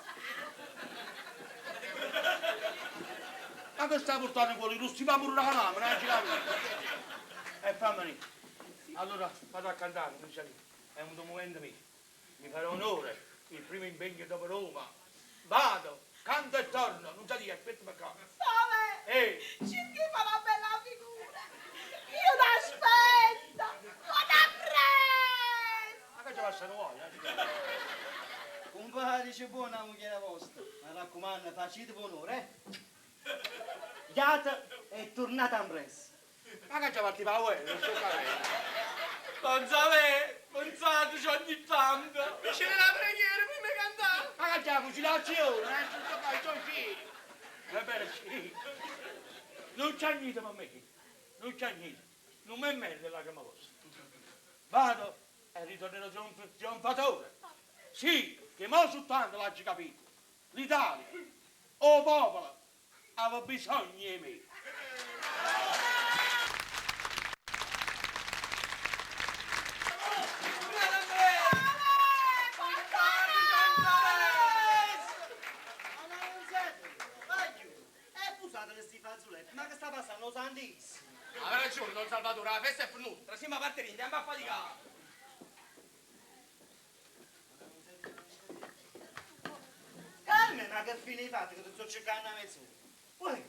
Ma che sta portando quello russi? Va pure una camera, non ci capito. E fammi. Allora vado a cantare, non c'è È un momento mio. Mi farò onore, il primo impegno dopo Roma. Vado, canto e torno, non ti dico, aspetta per qua. Save, Ehi, cerchi fa una bella figura. Io t'aspetto. Con appresso. ma che ci passa nuovo? Compare dice buona moglie vostra. Mi raccomando, facete buon onore, eh? Iata è tornata in presso. Ma che ci parti per la guerra? Non so capire. Non sapete, pensateci ogni tanto. Mi c'era la preghiera prima di cantare. Ma che c'è la fucilazione? Non so capire, sono sì. Va bene, sì. Non c'è niente per me. Non c'è niente. Non mi merito la chiama vostra. Vado e ritornerò trionfatore. Sì, che mo soltanto l'ha capito. L'Italia, o popolo, aveva bisogno di me. Ma non senti, voglio. E pusate questi fazzoletti, ma che sta passando lo santissimo. Ha ragione, Don Salvatore, la festa è venuta. Trasiamo a parte andiamo a faticare. Carmen, ma che fine hai fatto che ti sto cercando a mezz'ora? Uè,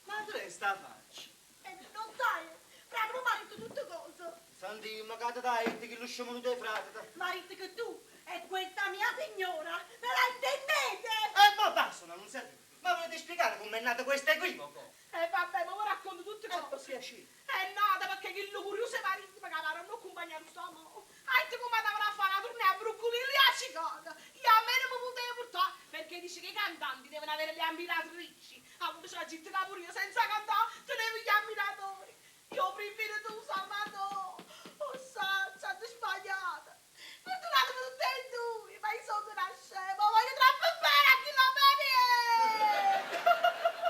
ma dove sta faccia? Non sai, frate, mi ha detto tutte cose. Senti, ma che dai, che lo scemo dei frate. Mi ha detto che tu e questa mia signora ve la intendete? Ma basta, ma non senti. Ma volete spiegare com'è nato questo equivoco? E vabbè, ma vi racconto tutte Per cose. piacere. È nata perché quello curioso marito che aveva non accompagnato sto mo. Ha detto come andavano a fare la tournée a Brooklyn e a Chicago. Io a me non mi potevo portare perché dice che i cantanti devono avere le ammiratrici. Ha avuto c'è gente che pure io senza cantare tenevo gli ammiratori. Io prima tu Salvatore. Oh Sanza, ti sbagliata. Fortunato per tutte e due, ma io sono una scema, voglio troppo bene a chi la bene.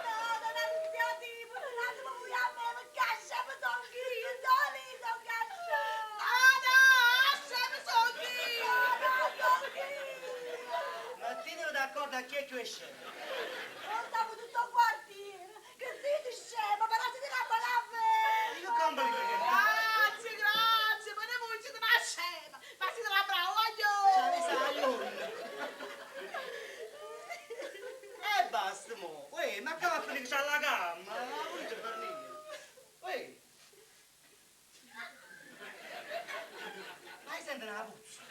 No, non annunziati, fortunato ma voi a me, perché scema sono io, sono io, sono scema. Ah no, scema sono io. No, no, sono io. Mettetevi d'accordo a chi è più è scemo. Portavo tutto il quartiere, che siete scema, però siete una bella Io compro Grazie, grazie, ma ne voi siete una scema, ma siete una brava, voglio. E basta mo. Uè, ma che va a finire che c'ha la gamma? Ma voi c'è fornire. Uè. Ma io sento una puzza.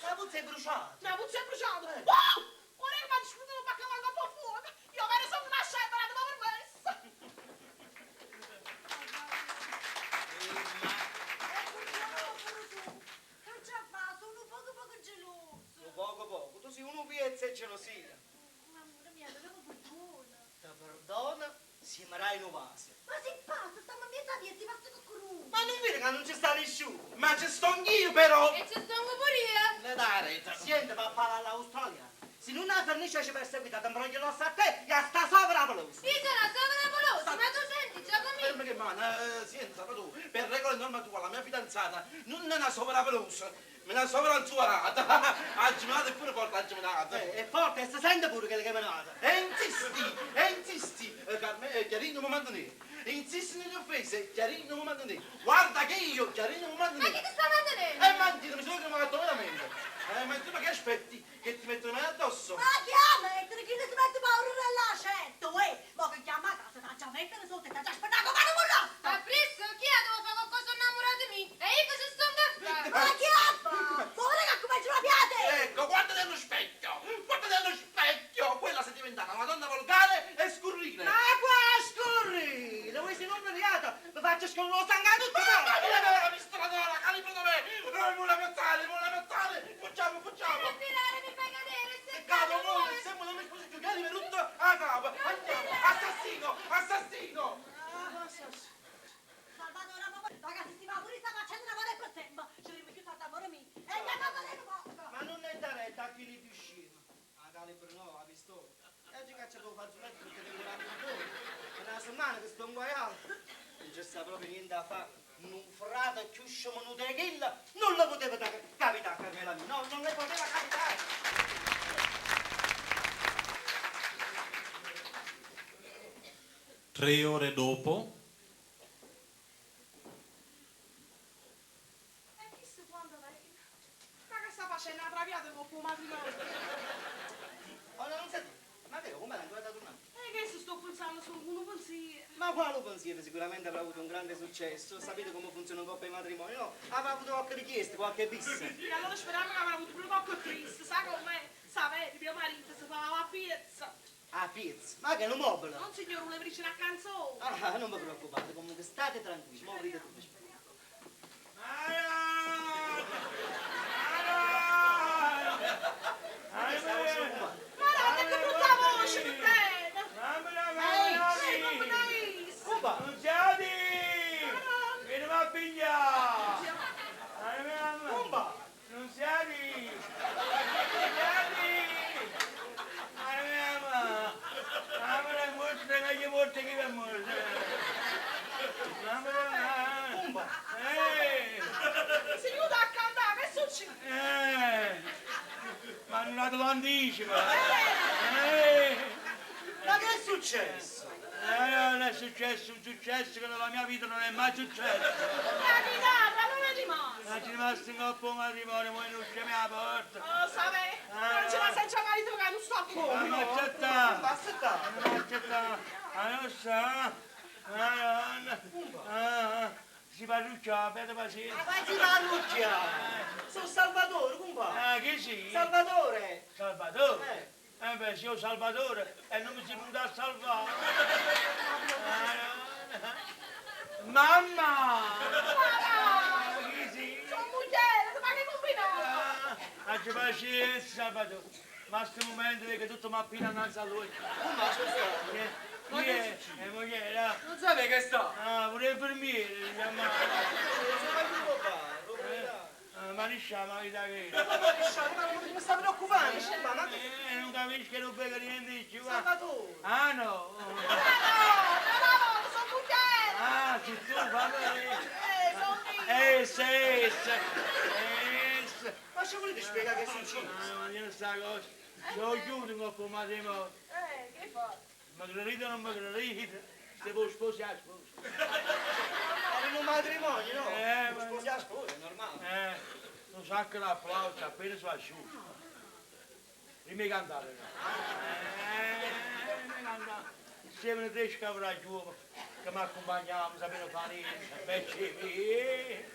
La puzza è bruciata. La puzza è bruciata. Wow! Ora che mi ha discusso per cavare un po' fuoco. Io me ne sono una scema, la devo permessa. Che ce fa? Sono un poco poco geloso. Poco poco, tu sei uno piezza e gelosia. Amore mio, dovevo perdona. Ti perdono se mi dai un vaso. Ma sei pazzo, stiamo in mezzo a via, ti faccio cucurù. Ma non vedi che non ci sta nessuno? Ma ci sto anch'io però! E ci sto pure io. Ne dai retta. Senti, papà all'australiana. Se non la fornisce ci perseguita, ti imbroglio l'osso a te e a sta sopra la pelosa. Io sono sopra pelosa, ma tu senti, Giacomino. Ferma che mano, senti, Salvatore, per regola e norma tua, la mia fidanzata non è una sovrappelosa, me una sovranzuarata. Ha geminato e pure forte ha geminato. È forte e si sente pure che l'hai chiamata. E insisti, e insisti, Chiarino mi mantenere. Insisti nelle offese, Chiarino mi mantenere. Guarda che io, Chiarino mi Ma chi mantenere. ti sta mantenendo? E mantieni, mi sono chiamato veramente. Ma tu ma che aspetti? Che ti metto le mani addosso? Ma chiama, mettere chi si mette paura nell'accetto, uè! Ma che chiama a casa, t'ha già mettere sotto e t'ha già aspettato come un Ma presto, chi è dove fa qualcosa innamorato di me? E io cosa sto a fare? Ma chiama! Povera che comincia la piate! Ecco, guarda nello specchio, guarda nello specchio! Quella sei diventata una donna volgare e scurrile. Ma qua scorri! Voi sei non briata! Mi faccio scorrere lo sangue a tutto! Mamma mia, la pistola calibro dov'è? Non vuole ammazzare, vuole ammazzare! Facciamo, facciamo! Non tirare, mi fai cadere, se Cado, cado muore, muore. se non mi sposi più, che mi rotto a capo! Andiamo! Assassino! Assassino! Salvatore, ma ragazzi, si va pure sta facendo una cosa per tempo! Ci vediamo più tardi, amore mio! E andiamo a vedere un poco! Ma non è da retta a chi li più scemo. La calibro no, la pistola. E oggi caccia devo fazzoletto perché devo dare un po'. È una settimana che sto inguaiato. Non c'è sta proprio niente da fare. Un frate più scemo di tequila non lo poteva capitare a Carmela mia. No, non le poteva capitare. Tre ore dopo, E chissà quando viene. Ma che sta facendo la traviata con il matrimonio? Oh, no, non senti. Ma vero, come l'hai ancora tornato? E che se sto pensando solo con un pensiero. Ma quale pensiero? Sicuramente avrà avuto un grande successo. Sapete come funziona un coppia di matrimonio? No? Avrà avuto qualche richiesta, qualche bis. E allora speriamo che avrà avuto pure qualche triste, sa com'è? Sa, vedi, mio marito si fa la pizza. Ah, pizza. Ma che è un mobile. Non signore, volevo dire una canzone. Ah, non vi preoccupate, comunque state tranquilli, mo vedete tutto. Madonna, che brutta voce che tiene! Ehi, come dai? Cuba! Nunziati! Vieni a pigliare! Cumba! Nunziati! Nunziati! Mamma! Mamma è morta, che gli morta che è morta! Mamma! Cumba! Eh! Si aiuta a cantare, che succede? Eh! Ma hanno dato l'anticipo! Eh! Ma che è successo? Non è successo un successo che nella mia vita non è mai successo! La chitarra non è rimasta. Ma ci è rimasto in coppa un matrimonio, ma non c'è la porta! Oh, sapè, non ce la senza marito che non sto più. Non accettare! Basta stare! Non accettare! Ah, non sa! Ah, no! Ah, si parruccia, abbiate pazienza! Ma si parrucchia! Sono Salvatore, Cumba! Ah, chi sì? Salvatore! Salvatore! Eh. Eh beh, signor Salvatore, e non mi si può salvare. Mamma! Chi sei? Sono moglie, ma che combinato? Faccio pazienza, Salvatore. Ma a questo momento che tutto m'appina innanzi a lui. Ma scusa. Chi è? È moglie, no? Non sapevi che sta? Ah, pure l'infermiere, si chiama. Ma liscia, ma vita che Ma ma mi sta preoccupando, ma ma che... Non capisco che non bevo niente, ci va. Salvatore! Ah no! No, no, no, sono moglie! Ah, sei tu, fammi Sono io! Eh, sì, sì, sì. Ma ci volete spiegare che è successo? Ah, ma io sta cosa. Sono chiuso un po' matrimonio. Che fa? Ma credete o non mi credete? Se voi sposi a sposa. Era un matrimonio, no? Ma- Sposi a sposa, è normale. Un sacco di applausi appena su asciutto. Prima di cantare. Prima di cantare. Insieme tre scavraggiuoli che mi accompagnavano, sapevano fare niente.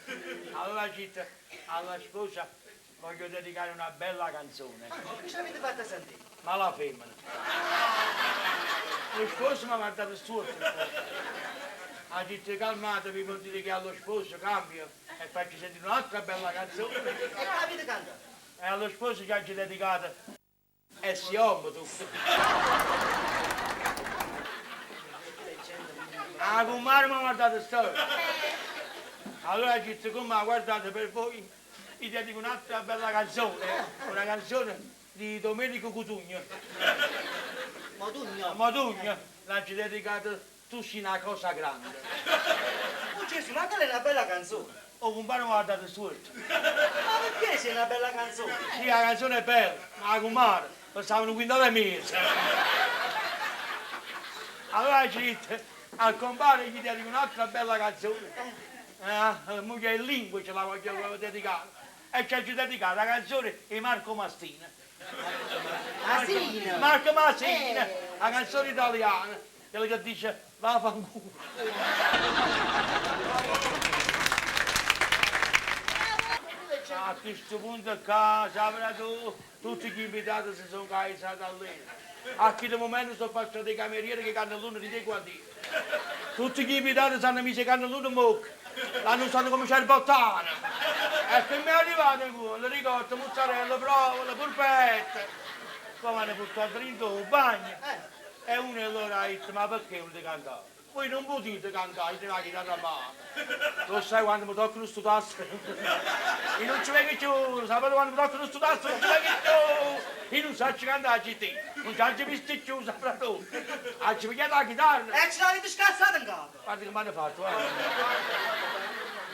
Allora città, alla sposa voglio dedicare una bella canzone. Ma che ci avete fatto sentire? Ma la femmina. Lo sposo mi ha guardato storto. Ha detto calmatevi, vuol dire che allo sposo cambio e faccio sentire un'altra bella canzone. E che avete cantato? E allo sposo ci ha dedicato E si uomo tu. Ah, con mare mi ha guardato storto. Allora ci come guardate per voi, vi dedico un'altra bella canzone, una canzone di Domenico Cutugno. Modugno? Modugno, l'ha dedicata Tu sei una cosa grande. Oh Gesù, ma quella è una bella canzone. Oh, compare mi ha guardato storto. Ma perché sei una bella canzone? Sì, la canzone è bella, ma la comare passava un quintale e mezzo. Allora ci disse, al compare gli dedico un'altra bella canzone. Moglie in lingua ce la voglio dedicare. E ci ha dedicato la canzone di Marco Mastina. Masina? Marco Masina, la canzone italiana, quella che dice vaffanculo. A questo punto qua, saprai tu, tutti gli invitati si sono causati a lei. A questo momento sono passato i camerieri che cannellone di te qua. Tutti gli invitati si hanno messo i cannelloni in bocca. L'hanno usato come cerbottana. E che mi è arrivato in culo, ricotta, mozzarella, provola, polpette. Poi mi hanno portato dentro il bagno. E uno di loro ha detto, ma perché volete cantare? Voi non potete cantare, io la chitarra a mano. Lo sai quando mi toccano sto tasto? Io non ci vengo più, sapete quando mi toccano sto tasto? Non ci vengo più! Io non so cantare GT, non ci ho visto più, saprà tu. Ha ci pigliato la chitarra. E ce l'avete scassata in capo! Guarda che mi hanno fatto, guarda.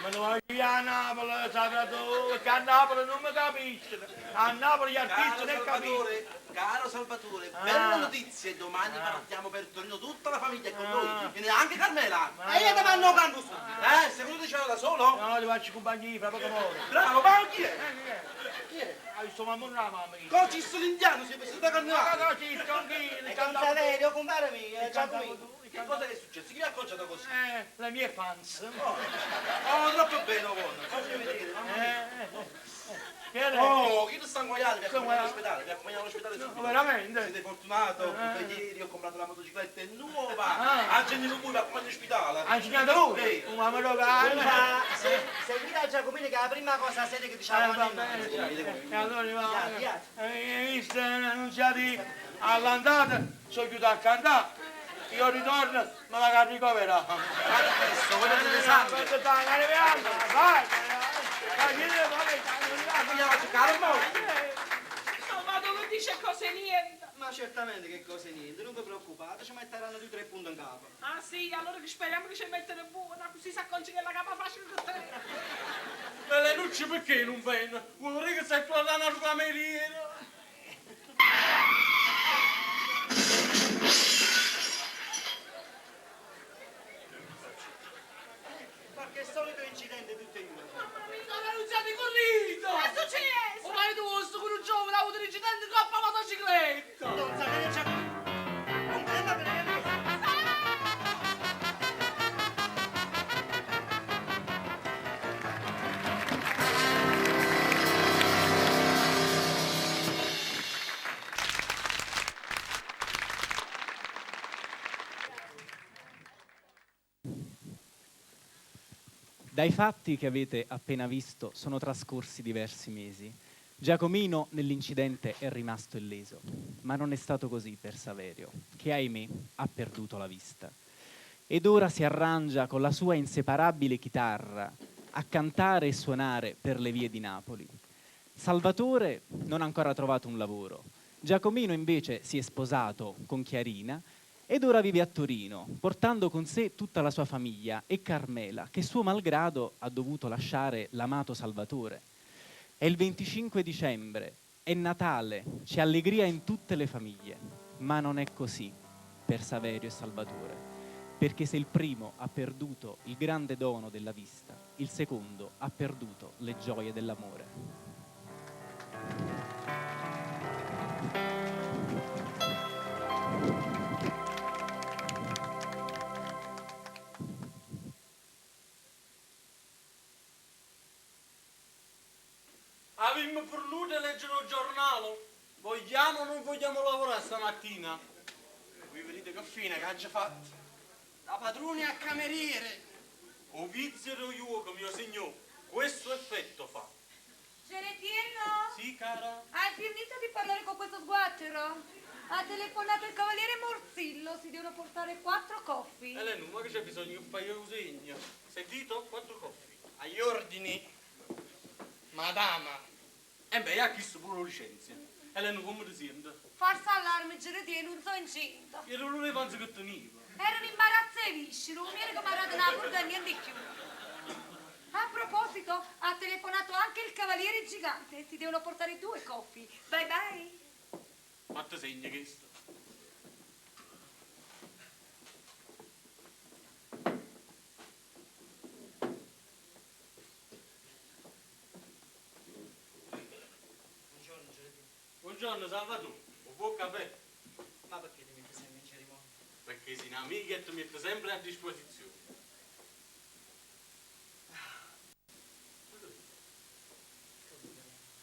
Ma non voglio via a Napoli, saprà tu, perché a Napoli non mi capiscono. A Napoli gli artisti non capiscono. Caro Salvatore, bella notizia, domani partiamo per Torino, tutta la famiglia è con noi, viene anche Carmela. E io ti mando campo su. Secondo te ce l'ho da solo? No, ti faccio compagnia, fra poco muore. Bravo, ma chi è? Chi è? Ha visto mamma la mamma. Cocisto l'indiano, si è vestito da carnevale. No, Cocisto, anch'io. E con Saverio, compare mio, Giacomino. Che cosa è successo? Chi vi ha acconciato così? Le mie fans. Oh, troppo bene, buono. Facci vedere, mamma mia. Oh, io ti sto inguaiando, vi accompagno all'ospedale, vi accompagno all'ospedale subito. Veramente? Siete fortunato, perché ieri ho comprato la motocicletta, è nuova. Accendi voi, vi accompagno all'ospedale. Ha insegnato lui? Una Ma seguite a Giacomino che è la prima cosa seria che diciamo. Va bene. E allora va. Hai visto, annunziati all'andata, sono chiuso a cantare. Io ritorno, ma la ricoverà. Adesso, voglio vedere sangue. Vai! Salvatore non dice cose niente. Ma certamente che cose niente, non vi preoccupate, ci metteranno 2 o 3 punti in capo. Ah sì, allora che speriamo che ci mettono buona, così si accorge che la capa facile che te. Ma le luci perché non vengono? Vorrei che sei tornata al cameriere. Qualche solito incidente tutte e due. Mamma mia! Sono annunziati corrito! Che è successo? O marito vostro con un giovane ha avuto un incidente in coppa motocicletta! Non sa che c'è... Non prenda per niente! Dai fatti che avete appena visto sono trascorsi diversi mesi. Giacomino nell'incidente è rimasto illeso, ma non è stato così per Saverio, che ahimè ha perduto la vista. Ed ora si arrangia con la sua inseparabile chitarra a cantare e suonare per le vie di Napoli. Salvatore non ha ancora trovato un lavoro. Giacomino invece si è sposato con Chiarina ed ora vive a Torino, portando con sé tutta la sua famiglia e Carmela, che suo malgrado ha dovuto lasciare l'amato Salvatore. È il 25 dicembre, è Natale, c'è allegria in tutte le famiglie, ma non è così per Saverio e Salvatore, perché se il primo ha perduto il grande dono della vista, il secondo ha perduto le gioie dell'amore. Avemmo fornuto di leggere il giornale. Vogliamo o non vogliamo lavorare stamattina? Voi vedete che fine che ha già fatto? La padrona a cameriere. O vizio dello juoco, mio signor, questo effetto fa. Geretiello? Sì, cara? Hai finito di parlare con questo sguattero? Ha telefonato il cavaliere Morzillo, si devono portare quattro coffi. Elena, ma che c'è bisogno che fai un segno? Sentito? Quattro coffi. Agli ordini, madama. E beh, ha chiesto pure licenzia. Elena, come ti senti? Farsa allarme, Geretiello, non sono incinta. Era l'unico panzo che tenevo. Era un imbarazzo e viscero, mi era come una purga niente più. A proposito, ha telefonato anche il cavaliere gigante. Si devono portare due coffi. Bye bye. Fatto segno questo. Buongiorno, Geretiello. Buongiorno, Salvatore. Un buon caffè. Ma perché ti metti sempre in cerimonia? Perché sei un'amica e ti metto sempre a disposizione.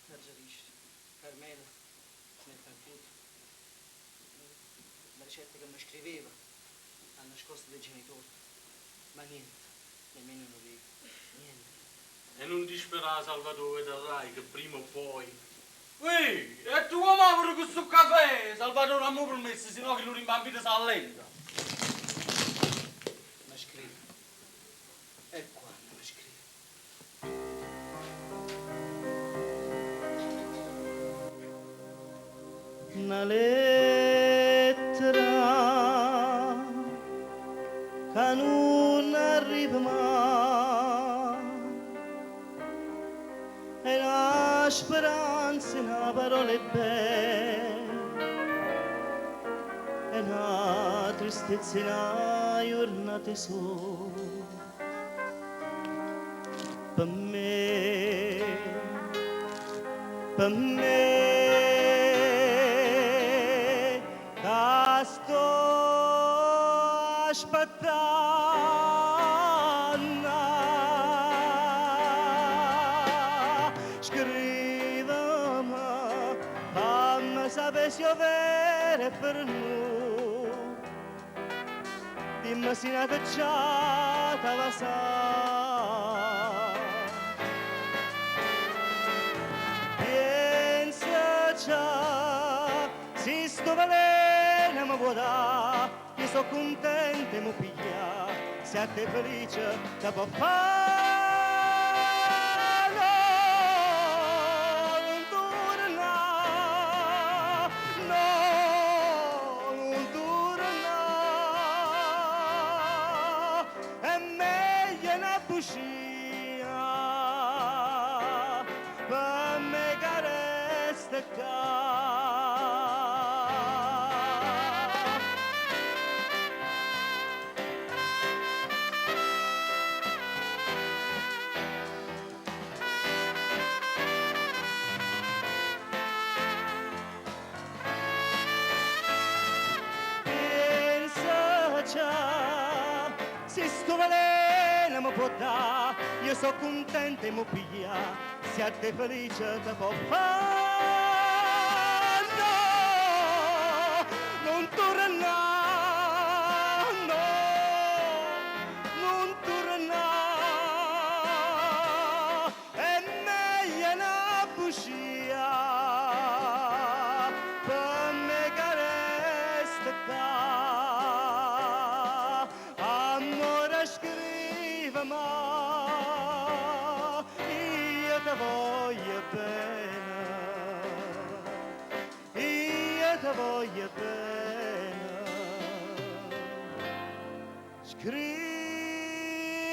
T'aggiarisci. Carmela se n'è partita. La ricetta che mi scriveva ha nascosto dai genitori. Ma niente, nemmeno un rigo. Niente. E non disperare, Salvatore, vedrai che prima o poi... Ehi, e tu come apri questo caffè? Salvatore, a me permesso, sennò che lo rimbambito si allenta. Ma scrive. E quando mi scrive? Una lettera che non arriva mai e la speranza una parola bella e una tristezza una giornata sola per me, per me che sto aspettando. Scrivimi, fammi sapere se è vero e per noi. Dimmi se nata già te la sa. Pensa già, se sto veleno mi vuoi dare, io sono contento e mi piglia, se a te felice te può fare. No, non torna, no, non torna, è meglio una bugia per me che resta qua. Pensa già, se sto veleno mi può dare, io sono contento e mi piglia, se a te felice te può fare. No, non torna, no, non torna,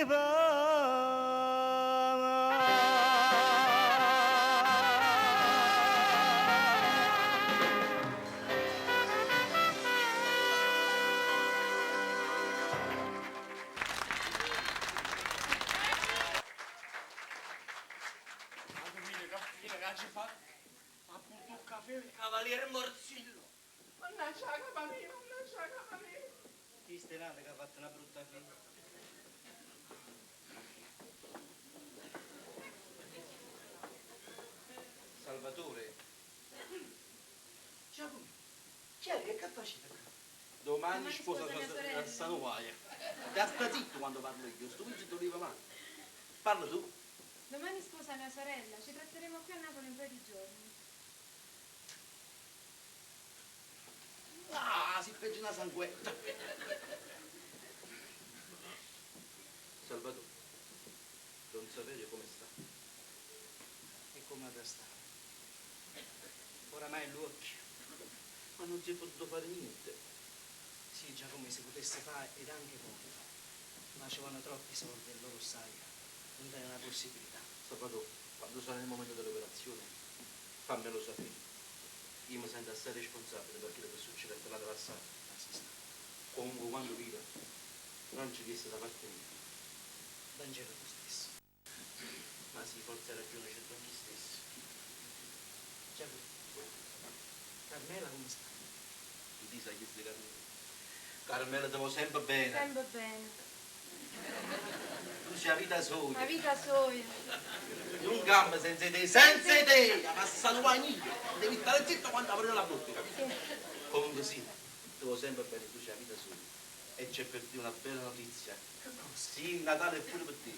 Ma appunto il caffè il cavaliere Morzillo. Mannaggia la capa mia, mannaggia la capa mia. Chi è nato che ha fatto una brutta fine? Salvatore, Giacomo, chi è che facete qua? domani Domani sposa sposa mia sorella. Sanuaia. Da sta zitto quando parlo io, sto qui doveva male. Parla tu. Domani sposa mia sorella, ci tratteremo qui a Napoli un paio di giorni. Ah, si fece una sanguetta. Salvatore, Don Saverio come sta? E come da stare? Oramai è l'occhio. Ma non si è potuto fare niente. Sì, Giacomo, si potesse fare ed anche poco. Ma ci vanno troppi soldi e loro sai, non dai una possibilità. Salvatore, quando sarà il momento dell'operazione, fammelo sapere. Io mi sento assai responsabile per quello che succede a la passata. Ma si sta. Comunque quando viva, non ci chiesta da parte mia. Vangelo tu stesso. Ma sì, forse ha ragione, c'è Don chi stesso. Giacomo, Carmela come sta? Tu ti sai chi sei Carmela? Carmela te vuole sempre bene. Sempre bene. Tu sei la vita sola. La vita soia. Non gamba senza te, senza te! Ma salvagnino! Devi stare zitto quando apri la bocca, capito? Comunque sì, ti vuole sempre bene, tu sei la vita sola. E c'è per te una bella notizia. Sì, Natale è pure per te.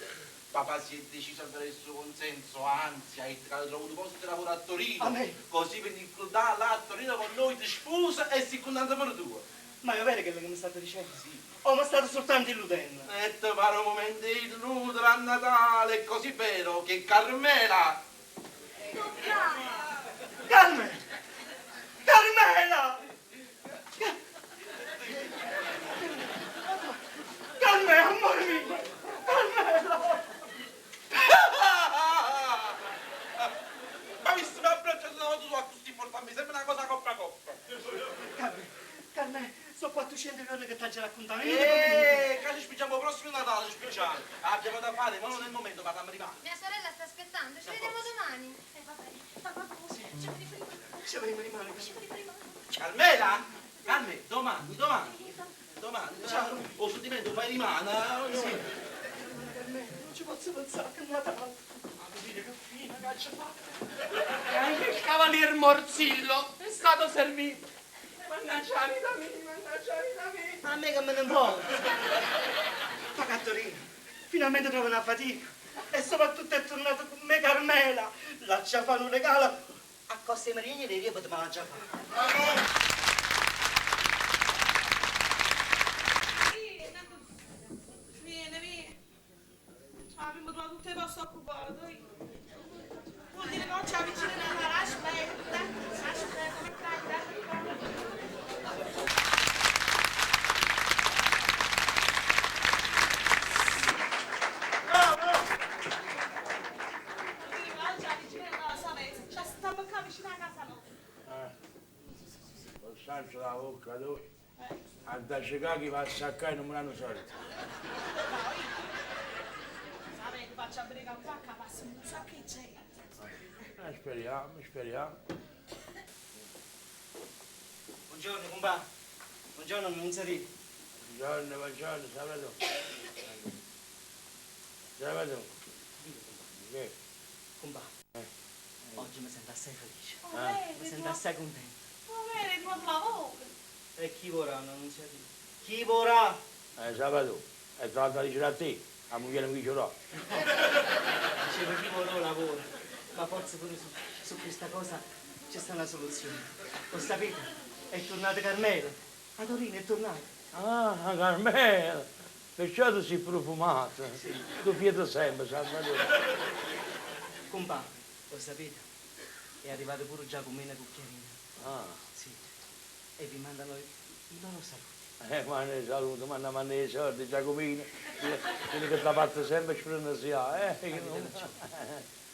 Papà si è deciso a dare il suo consenso, anzi, ha detto che ha trovato un posto di lavoro a Torino. A me? Così vieni da là a Torino con noi, ti sposa e si contenta per tu. Ma è vero quello che mi state dicendo? Sì. O mi state soltanto illudendo? E ti pare un momento di illudere a Natale, è così vero che Carmela... Carmela! Carmela! Carmela, amore mio! Carmela! Ma visto mi abbracciato una volta su a così forte, mi sembra una cosa coppa coppa. Carmela, Carmela, sono 400 giorni che ti ho già raccontato. Eeeh, che ci spicciamo il prossimo Natale, ci spicciamo. Abbiamo da fare, ma non è il momento, parliamo rimane. Mia sorella sta aspettando, ci vediamo domani. Vabbè, fa qualcosa. Ci vediamo prima. Ci vediamo rimane. Ci vediamo prima. Carmela? Carme, domani, domani. Domani, ciao. O sentimento fai rimane. Sì. Carmela, non ci posso pensare che è Natale. Ma che fine che ci ha fatto? E anche il cavalier Morzillo è stato servito. Mannaggia la vita mia, mannaggia la vita mia. A me che me ne importa. Ma Cattorino, finalmente trovo una fatica. E soprattutto è tornato con me Carmela. La già fa un regalo. A costa dei marini dei riepoti, ma la già fa. Vieni, vieni. Abbiamo trovato tutte le poste occupate. Vuol dire che non ci avvicina Natale. Aspetta, aspetta, aspetta. Lo sancio la bocca tu. A da cercare chi va a saccare non me l'hanno soldi. Sapete, faccio aprire qua, che passa un sacco di gente. Speriamo, speriamo. Buongiorno, compà. Buongiorno, non sapete. Buongiorno, buongiorno, Salvatore. Salvatore. Che? Compà, oggi mi sento assai felice. Oh, Mi sento assai contento. Povero, è trovato lavoro. E chi vorrà, non sapete. Chi vorrà? Salvatore, è tornato a dire a te, a moglie mi giurò. Dicevo chi vorrà lavoro. Ma forse pure su questa cosa c'è sta una soluzione. Lo sapete? È tornata Carmela. A Torino è tornata. Ah, Carmela, perciò tu sei profumato. Tu fieto sempre, Salvatore. Compà, lo sapete? È arrivato pure Giacomino Cucchiarina. Ah. Sì. E vi mandano i loro saluti. Manna 'e salute, manna manna 'e soldi, Giacomino, chillo che t'ha fatto sempe sfrenesià, eh?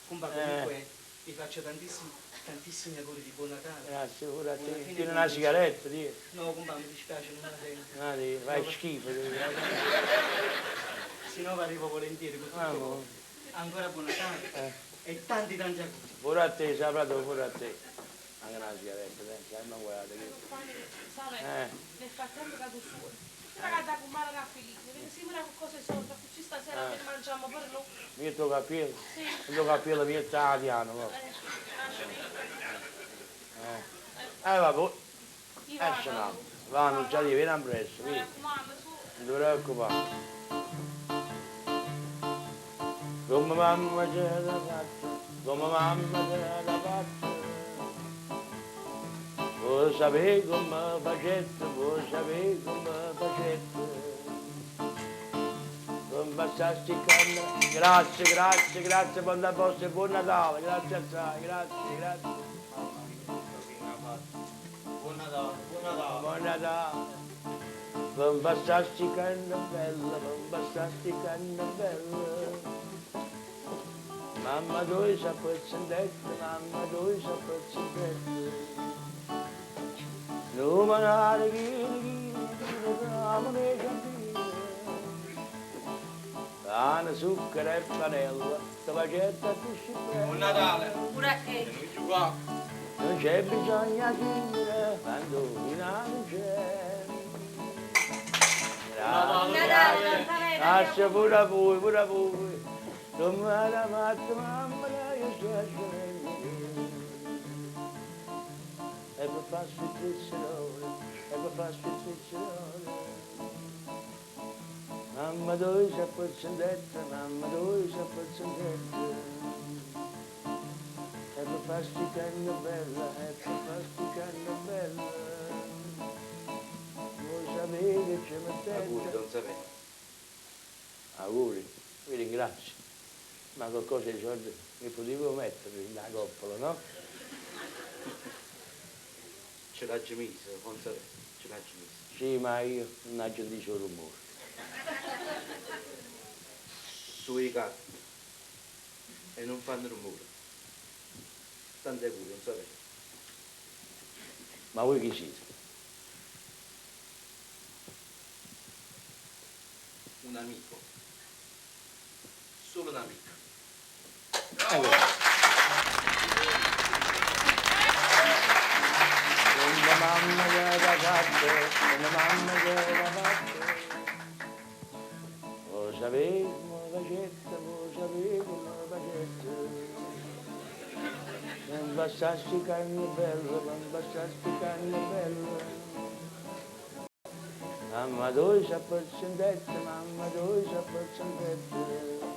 Cumpà, comunque vi faccio tantissimi, tantissimi auguri di buon Natale. Grazie pure a Buona te. fine Tieni di una mese. sigaretta, tieni. No, cumpà, mi dispiace, non la sento. No, tieni, fai schifo. Se no arrivo volentieri con tutto Ah, il boh. cuore. Ancora buon Natale e tanti tanti auguri. Pure a te, Salvatore, pure a te. Anche una sigaretta, dai, sai, ma guarda che... Sai, Eh. nel frattempo che tu suoni. Ragazza, con male Raffaelino, perché si muore con cose sotto, così stasera Eh. che mangiamo per noi. Mio tuo capello, Sì. il tuo capello mio italiano, va. Eh. Vabbè. Io vado. Esce no. Va, non c'è di vieni presto, Mi via. raccomando, su. Non ti preoccupare. Come mamma ce l'ha fatta, come mamma ce l'ha fatta. Vuoi sapere come facette, vuoi sapere come facette. Non passasti canna. Grazie, grazie, grazie, buon posto e buon Natale, grazie assai, grazie, grazie. Buon Natale, buon Natale. Buon Natale. Non passasti canna bella, non passasti canna bella. Mamma dove sa pezzendetta, mamma dove sa pezzendetta. Luminare chini chini, chini, ne giardini. Pane, zucchero e panella, sta facetta così bella. Buon Natale. Pure a te. Non giocare. Non c'è bisogno di quando non c'è. Natale. Natale, Natale. Grazie pure a voi, pure a voi. Non mi ha fatto mamma, io sto E per farsi trizzerone, e per farsi trizzerone. Mamma dove si appozzendetta, mamma dove si appozzendetta. E per farsi canna bella, e per farsi canna bella. Voi sapete che ci mettete. Auguri, don Saverio. Auguri, vi ringrazio. Ma qualcosa di soldi mi potevo mettere nella coppola, no? Ce l'ha già messo, don Saverio, ce l'ha già messo. Sì, ma io non ho sentito il rumore. Sui gatti. E non fanno rumore. Tanti auguri, don Saverio. Ma voi chi siete? Un amico. Solo un amico. Ecco. Come mamma che l'ha fatto, come mamma che l'ha fatto. Lo sapevo, facetta, lo sapevo, facetta. Non passassi carne bella, non passassi carne bella. Mamma dove si appozzendetta, mamma dove si appozzendetta.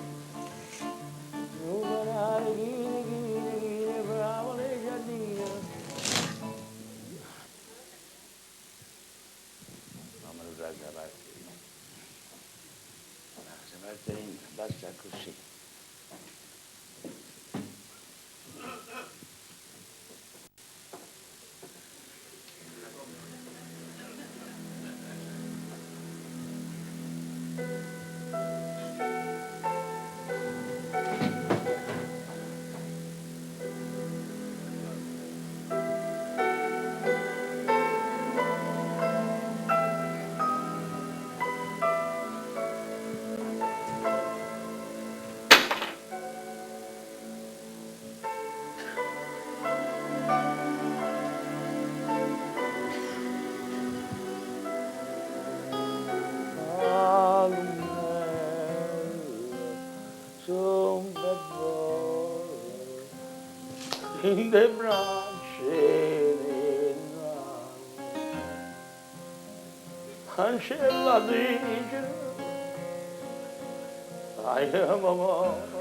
Numerare, chine, chine, chine, bravo le giardine. Mamma non sa parte. Se parte dentro, basta così. In the braccia Ancella dice Ai mamma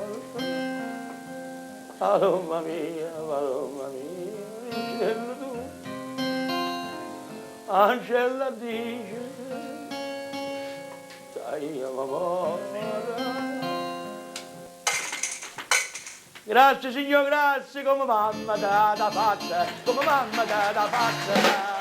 Paloma mia, paloma mia, dicello tu. Ancella dice Dai mamma. Grazie signor, grazie, come mamma da da fatta, come mamma da da fatta.